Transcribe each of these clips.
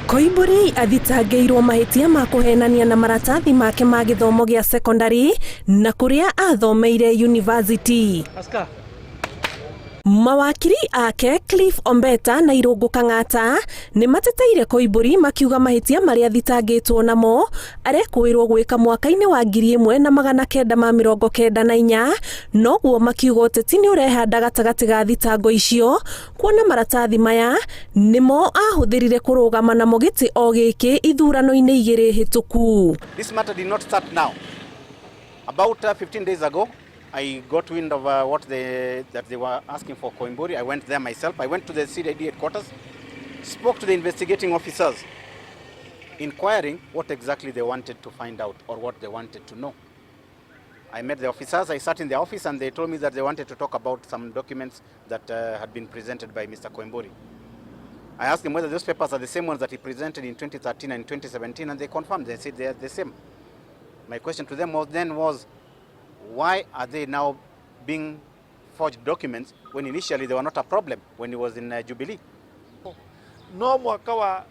Koimbũri athitangĩirwo mahĩtia ma kũhenania na maratathi make ma gĩthomo gĩa secondary na kũrĩa athomeire university. Mawakiri ake Cliff Ombeta na Irũngũ Kang'ata nĩ mateteire Koimbũri makiuga mahĩtia marĩa athitangĩtwo namo arekũĩrwo gwĩka mwaka-inĩ wa 1994, noguo makiuga ũteti nĩ ũrehanda gatagatĩ ga thitango icio kuona maratathi maya nĩmo ahũthĩrire kũrũgama namo gĩtĩ o gĩkĩ ithurano-inĩ igĩrĩ hĩtũku. This matter did not start now. About 15 days ago, I got wind of that they were asking for Koimburi. I went there myself. I went to the CID headquarters, spoke to the investigating officers, inquiring what exactly they wanted to find out or what they wanted to know. I met the officers. I sat in the office and they told me that they wanted to talk about some documents that had been presented by Mr. Koimburi. I asked him whether those papers are the same ones that he presented in 2013 and 2017, and they confirmed. They said they are the same. My question to them was then was, why are they now being forged documents when initially they were not a problem when he was in Jubilee? No mwaka wa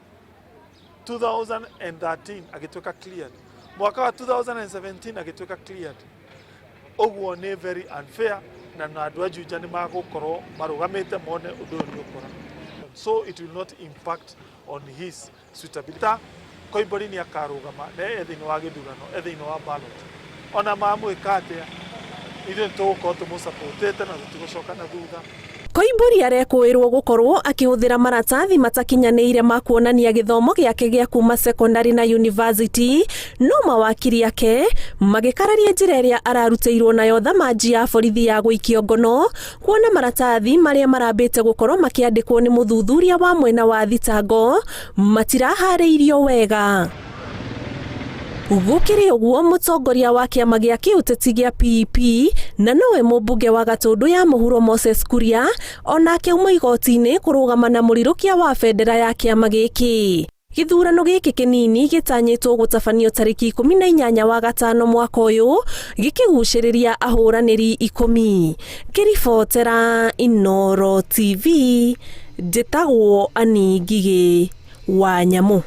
2013 agĩtuĩka cleared, mwaka wa 2017 agĩtuĩka cleared. Ũguo nĩ very unfair, na andũ a Juja nĩ magũkorwo marũgamĩte mone ũndũ ũyũ nĩ ũkora, so it will not impact on his suitability. Koimbũri nĩ akarũgama na e thĩinĩ wa gĩthurano, e thĩinĩ wa ballot. Ona mamwĩka atĩa, ithuĩ nĩ tũgũkorwo tũmũsupportĩte na tũtigũcoka na thutha. Koimbũri arekũĩrwo gũkorwo akĩhũthĩra maratathi matakinyanĩire ma kuonania gĩthomo gĩake gĩa kuma secondary na university, no mawakiri ake magĩkararia njĩra ĩrĩa ararutĩirwo nayo thamanji ya borithi ya gũikio ngono, kuona maratathi marĩa marambĩte gũkorwo makĩandĩkwo nĩ mũthuthuria wa mwena wa thitango matiraharĩirio wega. Gũkĩrĩ ũguo, mũtongoria wa kĩama gĩa kĩũteti gĩa PEP na nowe mũmbunge wa Gatũndũ ya mũhuro Moses Kuria onake auma igoti-inĩ kũrũgama na mũrirũkia wa bendera ya kĩama gĩkĩ. Gĩthurano gĩkĩ kĩnini gĩtanyĩtwo gũtabanio tarĩki 18 wa gatano mwaka ũyũ, gĩkĩgucĩrĩria ahũranĩri 10. Ngĩribotera Inooro TV, njĩtagwo Ani Ngigĩ wa Nyamũ.